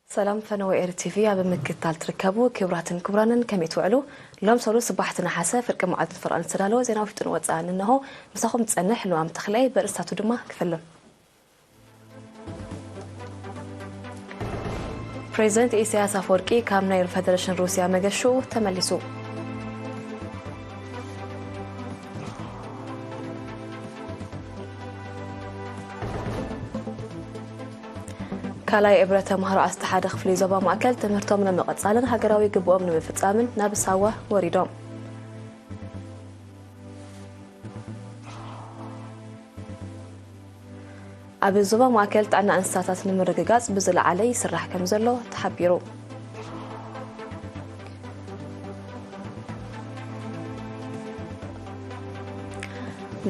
ሰላም ፈነወ ኤሪ ቲቪ ኣብ ምክትታል ትርከቡ ክቡራትን ክቡራንን፣ ከመይ ትውዕሉ? ሎም ሰሉ ስባሕቲ ነሓሰ ፍርቂ መዓልቲ ንፈርቓን ዝተዳለወ ዜናዊ ፍጥን ወፃእን እንሆ። ምሳኹም ዝፀንሕ ልዋም ተኽላይ፣ በርእስታቱ ድማ ክፈልም። ፕሬዚደንት ኢሳያስ ኣፈወርቂ ካብ ናይ ፈደረሽን ሩሲያ መገሹ ተመሊሱ። ካልኣይ እብረ ተምሃሮ ዓሰርተ ሓደ ክፍሊ ዞባ ማእከል ትምህርቶም ንምቕጻልን ሃገራዊ ግብኦም ንምፍጻምን ናብ ሳዋ ወሪዶም። ኣብ ዞባ ማእከል ጥዕና እንስሳታት ንምርግጋጽ ብዝለዓለ ይስራሕ ከም ዘሎ ተሓቢሩ።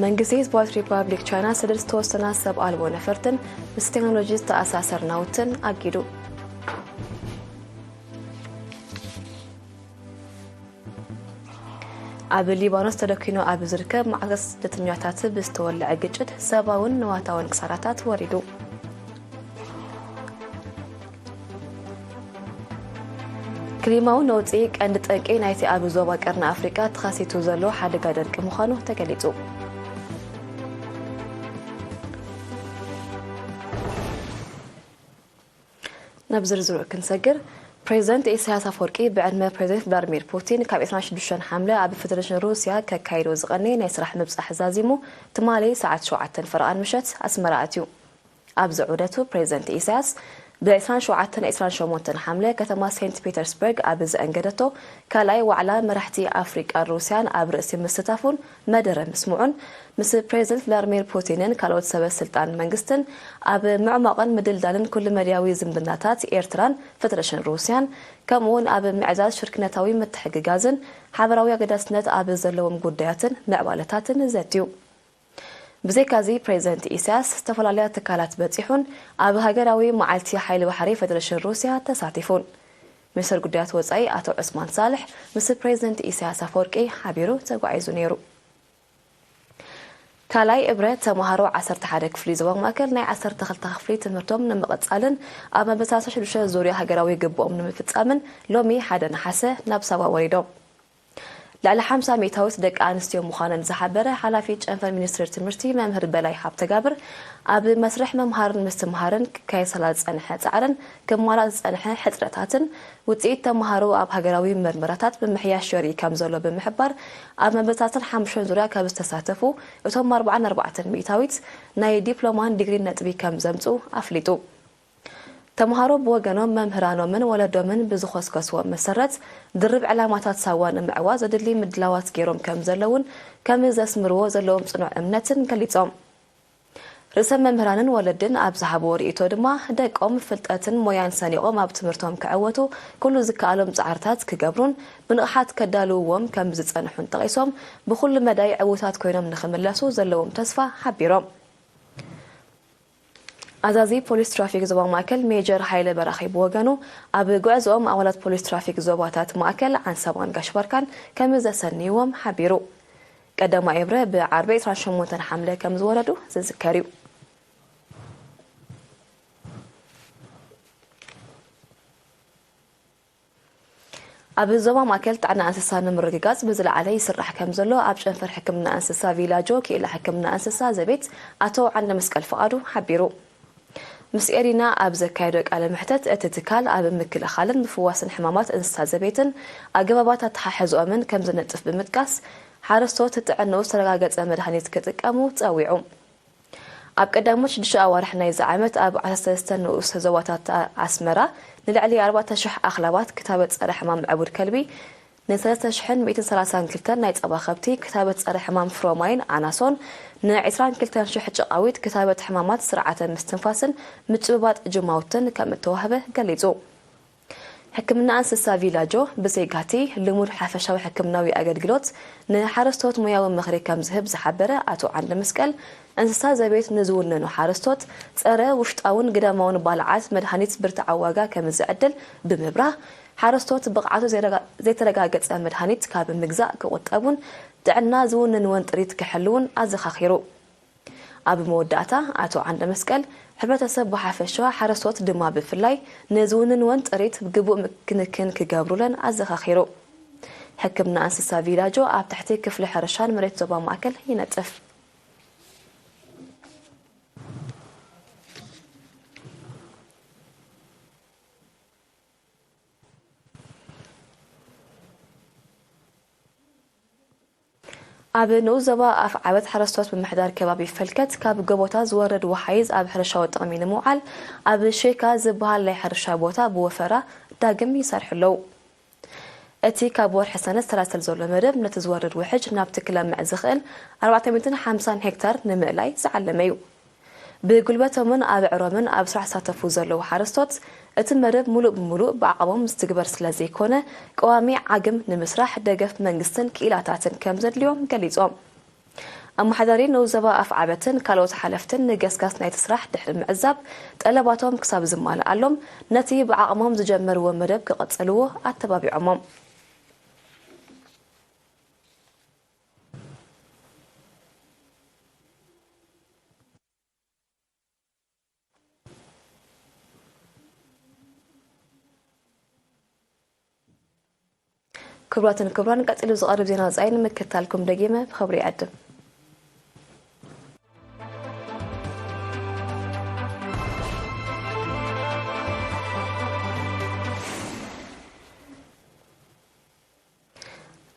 መንግስቲ ህዝባዊት ሪፓብሊክ ቻይና ሰደድ ዝተወሰና ሰብ ኣልቦ ነፈርትን ምስ ቴክኖሎጂ ዝተኣሳሰር ናውትን ኣጊዱ። ኣብ ሊባኖስ ተደኪኑ ኣብ ዝርከብ ማዕስከር ስደተኛታት ብዝተወልዐ ግጭት ሰብኣውን ንዋታውን ክሳራታት ወሪዱ። ክሊማዊ ነውጺ ቀንዲ ጠንቂ ናይቲ ኣብ ዞባ ቀርኒ ኣፍሪቃ ተኸሲቱ ዘሎ ሓደጋ ደርቂ ምዃኑ ተገሊጹ። ናብ ዝርዝሩ ክንሰግር፣ ፕሬዚደንት ኢሳያስ ኣፈወርቂ ብዕድመ ፕሬዚደንት ቭላድሚር ፑቲን ካብ ዕስራን ሽዱሽተን ሓምለ ኣብ ፈደረሽን ሩሲያ ከካይዶ ዝቐነየ ናይ ስራሕ ምብጻሕ ዛዚሙ ትማሊ ሰዓት ሸውዓተን ፈረቓን ምሸት ኣስመራ ኣትዩ። ኣብዚ ዑደቱ ፕሬዚደንት ኢሳያስ ብ ዕስራን ሸውዓተን ዕስራን ሸሞንተን ሓምለ ከተማ ሴንት ፒተርስበርግ ኣብ ዘእንገደቶ ካልኣይ ዋዕላ መራሕቲ ኣፍሪቃን ሩሲያን ኣብ ርእሲ ምስታፉን መደረ ምስምዑን፣ ምስ ፕሬዚደንት ቭላድሚር ፑቲንን ካልኦት ሰበ ስልጣን መንግስትን ኣብ ምዕማቕን ምድልዳልን ኩሉ መድያዊ ዝምድናታት ኤርትራን ፈደረሽን ሩሲያን፣ ከምኡውን ኣብ ምዕዛዝ ሽርክነታዊ ምትሕግጋዝን ሓበራዊ ኣገዳስነት ኣብ ዘለዎም ጉዳያትን ምዕባለታትን ዘትዩ። ብዘይካዚ ፕሬዚደንት ኢሳያስ ዝተፈላለያ ትካላት በጺሑን ኣብ ሃገራዊ መዓልቲ ሓይሊ ባሕሪ ፈደረሽን ሩሲያ ተሳቲፉን። ሚኒስትር ጉዳያት ወጻኢ ኣቶ ዑስማን ሳልሕ ምስ ፕሬዚደንት ኢሳያስ ኣፈወርቂ ሓቢሩ ተጓዒዙ ነይሩ። ካልኣይ እብረ ተምሃሮ ዓሰርተ ሓደ ክፍሊ ዞባ ማእከል ናይ ዓሰርተ ክልተ ክፍሊ ትምህርቶም ንምቕጻልን ኣብ መበታተሻ ሽዱሽተ ዙርያ ሃገራዊ ግብኦም ንምፍጻምን ሎሚ ሓደ ነሓሰ ናብ ሳዋ ወሪዶም። ልዕሊ ሓምሳ ሚእታዊት ደቂ ኣንስትዮ ምዃነን ዝሓበረ ሓላፊ ጨንፈር ሚኒስትሪ ትምህርቲ መምህር በላይ ሃብተጋብር፣ ኣብ መስርሕ ምምሃርን ምስትምሃርን ክካየድ ዝጸንሐ ጻዕርን ክማላእ ዝጸንሐ ሕጽረታትን ውጽኢት ተምሃሮ ኣብ ሃገራዊ መርመራታት ምምሕያሽ የርኢ ከም ዘሎ ብምሕባር፣ ኣብ መበታተን ሓሙሽተ ዙርያ ካብ ዝተሳተፉ እቶም ኣርባዓን ኣርባዕተን ሚእታዊት ናይ ዲፕሎማን ዲግሪን ነጥቢ ከም ዘምጽኡ ኣፍሊጡ። ተምሃሮ ብወገኖም መምህራኖምን ወለዶምን ብዝኾስከስዎ መሰረት ድርብ ዕላማታት ሳዋ ንምዕዋት ዘድሊ ምድላዋት ገይሮም ከም ዘለውን ከም ዘስምርዎ ዘለዎም ጽኑዕ እምነትን ገሊጾም። ርእሰ መምህራንን ወለድን ኣብ ዝሃብዎ ርእይቶ ድማ፣ ደቆም ፍልጠትን ሞያን ሰኒቖም ኣብ ትምህርቶም ክዕወቱ ኩሉ ዝከኣሎም ጻዕርታት ክገብሩን ብንቕሓት ከዳልውዎም ከም ዝጸንሑን ጠቒሶም፣ ብኹሉ መዳይ ዕዉታት ኮይኖም ንኽምለሱ ዘለዎም ተስፋ ሓቢሮም። ኣዛዚ ፖሊስ ትራፊክ ዞባ ማእከል ሜጀር ሃይለ በራኺ ብወገኑ፣ ኣብ ጉዕዞኦም ኣባላት ፖሊስ ትራፊክ ዞባታት ማእከል፣ ዓንሰባን ጋሽባርካን ከም ዘሰንይዎም ሓቢሩ። ቀዳማይ እብረ ብዓርቢ ዕስራን ሸሞንተን ሓምለ ከም ዝወረዱ ዝዝከር እዩ። ኣብ ዞባ ማእከል ጥዕና እንስሳ ንምርግጋጽ ብዝለዓለ ይስራሕ ከም ዘሎ ኣብ ጨንፈር ሕክምና እንስሳ ቪላጆ ክኢላ ሕክምና እንስሳ ዘቤት ኣቶ ዓንደ መስቀል ፍቓዱ ሓቢሩ። ምስ ኤሪና ኣብ ዘካየዶ ቃለ መሕተት፣ እቲ ትካል ኣብ ምክልኻልን ምፍዋስን ሕማማት እንስሳ ዘቤትን ኣገባባት ኣተሓሕዝኦምን ከም ዝነጥፍ ብምጥቃስ፣ ሓረስቶት ጥዕንኡ ዝተረጋገጸ መድሃኒት ክጥቀሙ ጸዊዑ። ኣብ ቀዳሞት ሽዱሽተ ኣዋርሕ ናይዚ ዓመት ኣብ ዓሰርተ ሰለስተ ንኡስ ዞባታት ኣስመራ ንልዕሊ ኣርባዕተ ሽሕ ኣኽላባት ክታበት ጸረ ሕማም ዕቡድ ከልቢ፣ ንሰለስተ ሽሕን ሚእትን ሰላሳን ክልተን ናይ ጸባ ከብቲ ክታበት ጸረ ሕማም ፍሮማይን ኣናሶን፣ ንዕስራን ክልተን ሽሕ ጨቓዊት ክታበት ሕማማት ስርዓተ ምስትንፋስን ምጭብባጥ ጅማውትን ከም እተዋህበ ገሊጹ። ሕክምና እንስሳ ቪላጆ ብዘይጋቲ ልሙድ ሓፈሻዊ ሕክምናዊ ኣገልግሎት ንሓረስቶት ሞያዊ ምኽሪ ከም ዝህብ ዝሓበረ ኣቶ ዓንደ መስቀል፣ እንስሳ ዘቤት ንዝውንኑ ሓረስቶት ጸረ ውሽጣውን ግዳማውን ባልዓት መድሃኒት ብርትዓዊ ዋጋ ከም ዝዕድል ብምብራህ፣ ሓረስቶት ብቕዓቱ ዘይረጋ-፣ ዘይተረጋገጸ መድሃኒት ካብ ምግዛእ ክቑጠቡን ጥዕና ዝውንንዎን ጥሪት ክሕልውን ኣዘኻኺሩ። ኣብ መወዳእታ ኣቶ ዓንደ መስቀል፣ ሕብረተሰብ ብሓፈሻ፣ ሓረስቶት ድማ ብፍላይ፣ ንዝውንንወን ጥሪት ግቡእ ክንክን ክገብሩለን ኣዘኻኺሩ። ሕክምና እንስሳ ቪላጆ ኣብ ትሕቲ ክፍሊ ሕርሻን መሬት ዞባ ማእከል ይነጥፍ። ኣብ ንኡስ ዞባ ኣፍዓበት ሓረስቶት ምምሕዳር ከባቢ ፈልከት ካብ ጎቦታት ዝወርድ ወሓይዝ ኣብ ሕርሻዊ ጥቕሚ ንምውዓል ኣብ ሼካ ዝበሃል ናይ ሕርሻ ቦታ ብወፈራ ዳግም ይሰርሑ ኣለዉ። እቲ ካብ ወርሒ ሰነ ዝተላሰል ዘሎ መደብ ነቲ ዝወርድ ውሕጅ ናብቲ ክለምዕ ዝኽእል ኣርባዕተ ሚእትን ሓምሳን ሄክታር ንምእላይ ዝዓለመ እዩ። ብጉልበቶምን ኣብ ዕሮምን ኣብ ስራሕ ዝሳተፉ ዘለዉ ሓረስቶት፣ እቲ መደብ ሙሉእ ብሙሉእ ብዓቕሞም ዝትግበር ስለ ዘይኮነ፣ ቀዋሚ ዓግም ንምስራሕ ደገፍ መንግስትን ክኢላታትን ከም ዘድልዮም ገሊጾም። ኣመሓዳሪ ንኡስ ዞባ ኣፍዓበትን ካልኦት ሓለፍትን ንገስጋስ ናይቲ ስራሕ ድሕሪ ምዕዛብ፣ ጠለባቶም ክሳብ ዝማልኣሎም ነቲ ብዓቕሞም ዝጀመርዎ መደብ ክቕጽልዎ ኣተባቢዖሞም። ክቡራትን ክቡራን፣ ቀጺሉ ዝቐርብ ዜና ወጻኢ ንምክትታልኩም ደጊመ ብኽብሪ ይዕድም።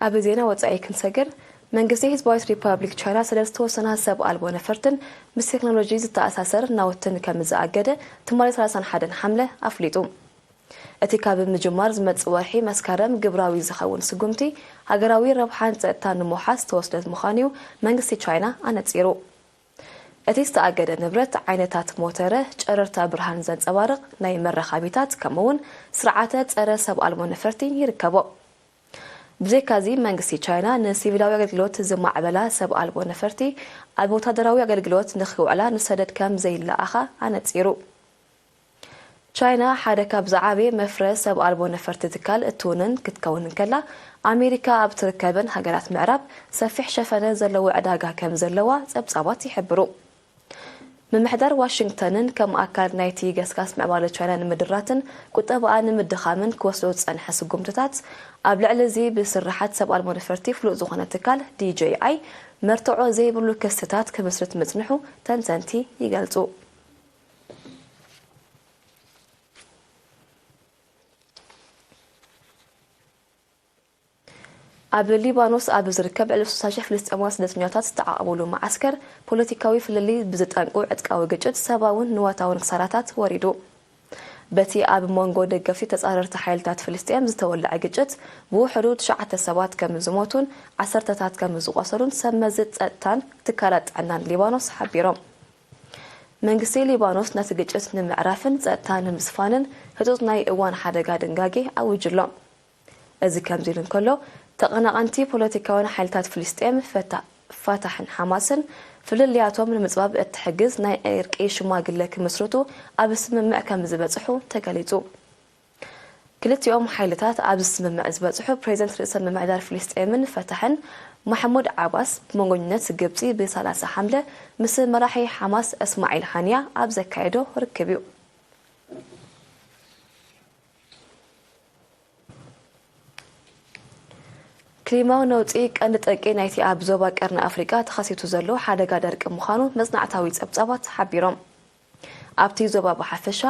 ኣብ ዜና ወጻኢ ክንሰግር፣ መንግስቲ ህዝባዊት ሪፓብሊክ ቻይና ስለ ዝተወሰና ሰብ ኣልቦ ነፈርትን ምስ ቴክኖሎጂ ዝተኣሳሰር ናውትን ከም ዝኣገደ ትማሊ ሰላሳን ሓደን ሓምለ ኣፍሊጡ። እቲ ካብ ምጅማር ዝመጽእ ወርሒ መስከረም ግብራዊ ዝኸውን ስጉምቲ፣ ሃገራዊ ረብሓን ጸጥታን ንምውሓስ ዝተወስደ ምዃኑ'ዩ መንግስቲ ቻይና ኣነጺሩ። እቲ ዝተኣገደ ንብረት ዓይነታት ሞተረ፣ ጨረርታ ብርሃን ዘንጸባርቕ ናይ መራኻቢታት፣ ከምኡ'ውን ስርዓተ ጸረ ሰብ ኣልቦ ነፈርቲ ይርከቦ። ብዘይካዚ፣ መንግስቲ ቻይና ንሲቪላዊ ኣገልግሎት ዝማዕበላ ሰብ ኣልቦ ነፈርቲ ኣብ ወታደራዊ ኣገልግሎት ንኽውዕላ ንሰደድ ከም ዘይለኣኻ ኣነጺሩ። ቻይና ሓደ ካብ ዝዓበየ መፍረ ሰብ ኣልቦ ነፈርቲ ትካል እትውንን ክትከውን እንከላ፣ ኣሜሪካ ኣብ ትርከበን ሃገራት ምዕራብ ሰፊሕ ሸፈነ ዘለዎ ዕዳጋ ከም ዘለዋ ጸብጻባት ይሕብሩ። ምምሕዳር ዋሽንግተንን ከም ኣካል ናይቲ ገስጋስ ምዕባለ ቻይና ንምድራትን ቁጠባኣ ንምድኻምን ክወስዶ ዝጸንሐ ስጉምትታት፣ ኣብ ልዕሊ እዚ ብስርሓት ሰብ ኣልቦ ነፈርቲ ፍሉጥ ዝኾነ ትካል ዲ ጄ ኣይ መርትዖ ዘይብሉ ክስታት ክምስርት ምጽንሑ ተንተንቲ ይገልጹ። ኣብ ሊባኖስ ኣብ ዝርከብ ልዕሊ ሶስት ሽሕ ፍልስጤማውያን ስደተኛታት ዝተዓቖብሉ መዓስከር፣ ፖለቲካዊ ፍልልይ ብዝጠንቁ ዕጥቃዊ ግጭት ሰብኣውን ንዋታውን ክሳራታት ወሪዱ። በቲ ኣብ መንጎ ደገፍቲ ተጻረርቲ ሓይልታት ፍልስጤም ዝተወልዐ ግጭት፣ ብውሕዱ ትሽዓተ ሰባት ከም ዝሞቱን ዓሰርተታት ከም ዝቖሰሉን ሰብ መዚ ጸጥታን ትካላት ጥዕናን ሊባኖስ ሓቢሮም። መንግስቲ ሊባኖስ ነቲ ግጭት ንምዕራፍን ጸጥታ ንምስፋንን ህጹጽ ናይ እዋን ሓደጋ ድንጋጌ ኣዊጁ ኣሎ። እዚ ከምዚ ኢሉ እንከሎ፣ ተቐናቐንቲ ፖለቲካውያን ሓይልታት ፍልስጤም፣ ፈታ-፣ ፋታሕን ሓማስን፣ ፍልልያቶም ንምጽባብ እትሕግዝ ናይ ዕርቂ ሽማግለ ክምስርቱ ኣብ ስምምዕ ከም ዝበጽሑ ተገሊጹ። ክልቲኦም ሓይልታት ኣብዚ ስምምዕ ዝበጽሑ፣ ፕሬዚደንት ርእሰ ምምሕዳር ፍልስጤምን ፈታሕን ማሕሙድ ዓባስ፣ ብመንጎኝነት ግብጺ ብሰላሳ ሓምለ ምስ መራሒ ሓማስ እስማዒል ሃንያ ኣብ ዘካየዶ ርክብ እዩ። ክሊማዊ ነውጺ ቀንዲ ጠንቂ ናይቲ ኣብ ዞባ ቀርኒ ኣፍሪቃ ተኸሲቱ ዘሎ ሓደጋ ደርቂ ምዃኑ መጽናዕታዊ ጸብጻባት ሓቢሮም። ኣብቲ ዞባ ብሓፈሻ፣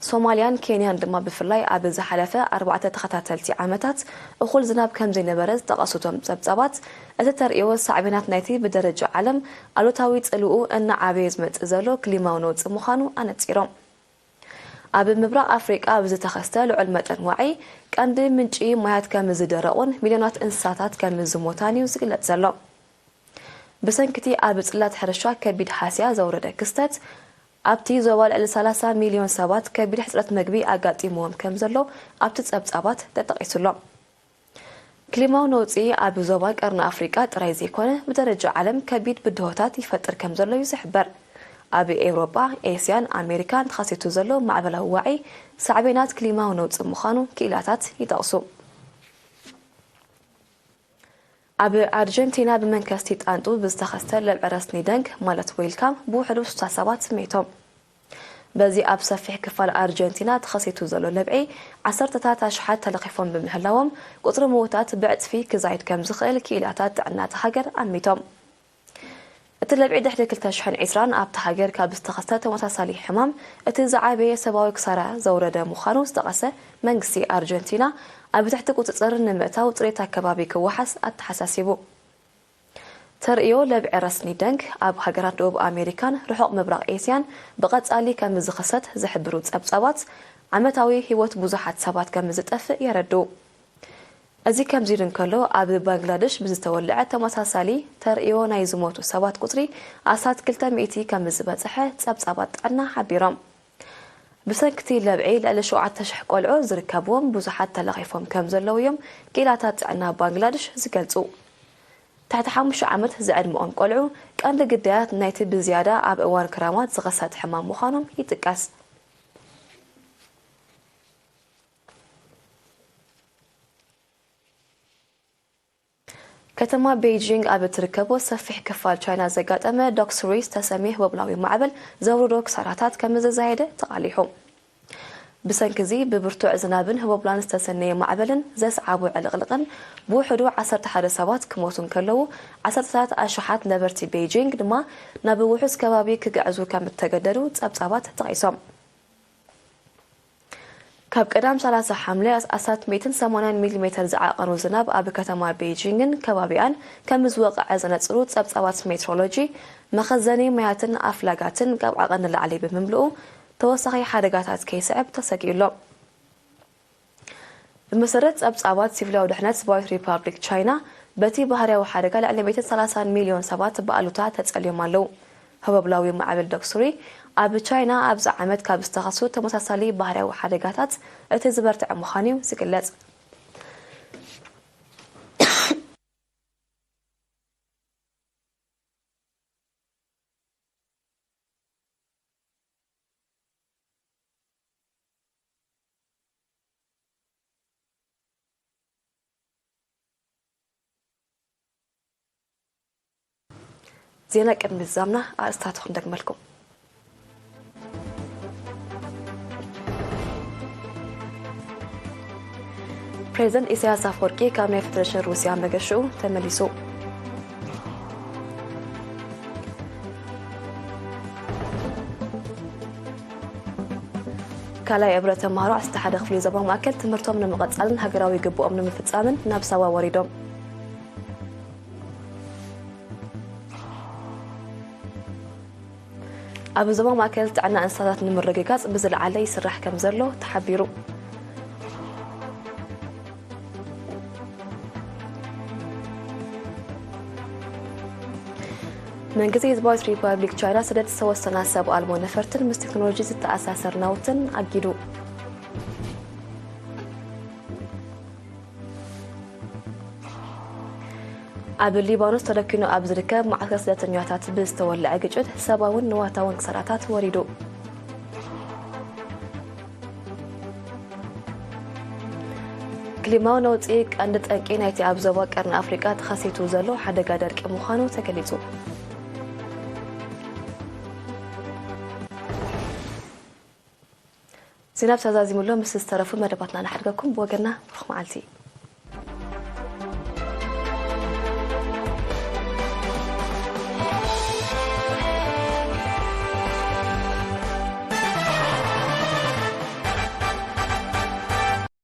ሶማልያን ኬንያን ድማ ብፍላይ ኣብ ዝሓለፈ ኣርባዕተ ተኸታተልቲ ዓመታት እኹል ዝናብ ከም ዘይነበረ ዝጠቐሱ እቶም ጸብጻባት፣ እቲ ተርእዮ ሳዕቤናት ናይቲ ብደረጃ ዓለም ኣሉታዊ ጽልውኡ እናዓበየ ዝመጽእ ዘሎ ክሊማዊ ነውጺ ምዃኑ ኣነጺሮም። ኣብ ምብራቕ ኣፍሪቃ ኣብ ዝተኸስተ ልዑል መጠን ዋዒ፣ ቀንዲ ምንጪ ማያት ከም ዝደረቑን ሚልዮናት እንስሳታት ከም ዝሞታን እዩ ዝግለጽ ዘሎ። ብሰንኪ እቲ ኣብ ጽላት ሕርሻ ከቢድ ሃስያ ዘውረደ ክስተት፣ ኣብቲ ዞባ ልዕሊ ሰላሳ ሚልዮን ሰባት ከቢድ ሕጽረት መግቢ ኣጋጢምዎም ከም ዘሎ ኣብቲ ጸብጻባት ተጠቒሱ ኣሎ። ክሊማዊ ነውጺ ኣብ ዞባ ቀርኒ ኣፍሪቃ ጥራይ ዘይኮነ፣ ብደረጃ ዓለም ከቢድ ብድሆታት ይፈጥር ከም ዘሎ እዩ ዝሕበር። ኣብ ኤውሮጳ፣ ኤስያን ኣሜሪካን ተኸሲቱ ዘሎ ማዕበላዊ ዋዒ ሳዕቤናት ክሊማዊ ነውጺ ምዃኑ ክኢላታት ይጠቕሱ። ኣብ ኣርጀንቲና ብመንከስቲ ጣንጡ ብዝተኸስተ ለብዒ ረስኒ ደንግ ማለት ዌልካም ብውሕዱ ስሳ ሰባት መይቶም። በዚ ኣብ ሰፊሕ ክፋል ኣርጀንቲና ተኸሲቱ ዘሎ ለብዒ ዓሰርተታት ኣሽሓት ተለኺፎም ብምህላዎም ቁፅሪ ምዉታት ብዕፅፊ ክዛይድ ከም ዝኽእል ክኢላታት ጥዕና እታ ሃገር ኣሚቶም። እቲ ለብዒ ድሕሪ ክልተ ሽሕን ዕስራን ኣብታ ሃገር ካብ ዝተኸስተ ተመሳሳሊ ሕማም እቲ ዝዓበየ ሰብኣዊ ክሳራ ዘውረደ ምዃኑ ዝጠቐሰ መንግስቲ ኣርጀንቲና ኣብ ትሕቲ ቁፅፅር ንምእታው ፅሬት ኣከባቢ ክወሓስ ኣተሓሳሲቡ። ተርእዮ ለብዒ ረስኒ ደንግ ኣብ ሃገራት ደቡብ ኣሜሪካን ርሑቕ ምብራቕ ኤስያን ብቐጻሊ ከም ዝኽሰት ዝሕብሩ ጸብጻባት ዓመታዊ ህይወት ብዙሓት ሰባት ከም ዝጠፍእ የረድኡ። እዚ ከምዚ ኢሉ እንከሎ ኣብ ባንግላደሽ ብዝተወልዐ ተመሳሳሊ ተርእዮ ናይ ዝሞቱ ሰባት ቁጽሪ ኣስታት ክልተ ሚእቲ ከም ዝበጽሐ ጸብጻባት ጥዕና ሓቢሮም። ብሰንክቲ ለብዒ ልዕሊ ሸውዓተ ሽሕ ቆልዑ ዝርከብዎም ብዙሓት ተለኺፎም ከም ዘለዉ እዮም ክኢላታት ጥዕና ባንግላደሽ ዝገልጹ። ትሕቲ ሓሙሽተ ዓመት ዝዕድመኦም ቆልዑ ቀንዲ ግዳያት ናይቲ ብዝያዳ ኣብ እዋን ክራማት ዝኸሰት ሕማም ምዃኖም ይጥቀስ። ከተማ ቤይጂንግ ኣብ እትርከቦ ሰፊሕ ክፋል ቻይና ዘጋጠመ ዶክስሪ ዝተሰምየ ህቦብላዊ ማዕበል ዘውርዶ ክሳራታት ከም ዝዛየደ ተቓሊሑ። ብሰንኪ እዚ ብብርቱዕ ዝናብን ህቦብላን ዝተሰነየ ማዕበልን ዘስዓቦ ዕልቕልቕን ብውሕዱ ዓሰርተ ሓደ ሰባት ክሞቱ እንከለዉ ዓሰርተታት ኣሽሓት ነበርቲ ቤይጂንግ ድማ ናብ ውሑስ ከባቢ ክግዕዙ ከም እተገደዱ ጸብጻባት ጠቒሶም። ካብ ቀዳም ሰላሳ ሓምለ ኣስታት ሚእትን ሰማንያን ሚሊሜተር ዝዓቐኑ ዝናብ ኣብ ከተማ ቤይጂንግን ከባቢኣን ከም ዝወቕዐ ዘነጽሩ ጸብጻባት ሜትሮሎጂ፣ መኸዘኒ ማያትን ኣፍላጋትን ካብ ዓቐን ንላዕሊ ብምምልኡ ተወሳኺ ሓደጋታት ከይስዕብ ተሰጊኡ ኣሎ። ብመሰረት ጸብጻባት ሲቪላዊ ድሕነት ህዝባዊት ሪፓብሊክ ቻይና፣ በቲ ባህርያዊ ሓደጋ ልዕሊ ሚእትን ሰላሳን ሚልዮን ሰባት ብኣሉታ ተጸልዮም ኣለዉ። ህቦብላዊ ማዕበል ዶክስሪ ኣብ ቻይና ኣብዚ ዓመት ካብ ዝተኸሱ ተመሳሳሊ ባህርያዊ ሓደጋታት እቲ ዝበርትዐ ምዃኑ እዩ ዝግለጽ። ዜና ቅድሚ ምዝዛምና ኣርእስታቱ ክንደግመልኩም። ፕሬዝደንት ኢሳያስ ኣፈወርቂ ካብ ናይ ፌደሬሽን ሩስያ መገሽኡ ተመሊሱ። ካልኣይ እብረ ተምሃሮ ዓሰርተ ሓደ ክፍሊ ዞባ ማእከል ትምህርቶም ንምቕጻልን ሃገራዊ ግቡኦም ንምፍጻምን ናብ ሳዋ ወሪዶም። ኣብ ዞባ ማእከል ጥዕና እንስሳታት ንምርግጋጽ ብዝለዓለ ይስራሕ ከም ዘሎ ተሓቢሩ። መንግስቲ ህዝባዊት ሪፓብሊክ ቻይና ስደድ ዝተወሰና ሰብ ኣልቦ ነፈርትን ምስ ቴክኖሎጂ ዝተኣሳሰር ናውትን ኣጊዱ። ኣብ ሊባኖስ ተደኪኑ ኣብ ዝርከብ መዓስከር ስደተኛታት ብዝተወልዐ ግጭት ሰብኣውን ንዋታውን ክሳራታት ወሪዱ። ክሊማዊ ነውጺ ቀንዲ ጠንቂ ናይቲ ኣብ ዞባ ቀርኒ ኣፍሪቃ ተኸሲቱ ዘሎ ሓደጋ ደርቂ ምዃኑ ተገሊጹ። ዜና ብተዛዚሙሎ ምስ ዝተረፉ መደባትና ንሓድገኩም። ብወገንና ብሩኽ መዓልቲ።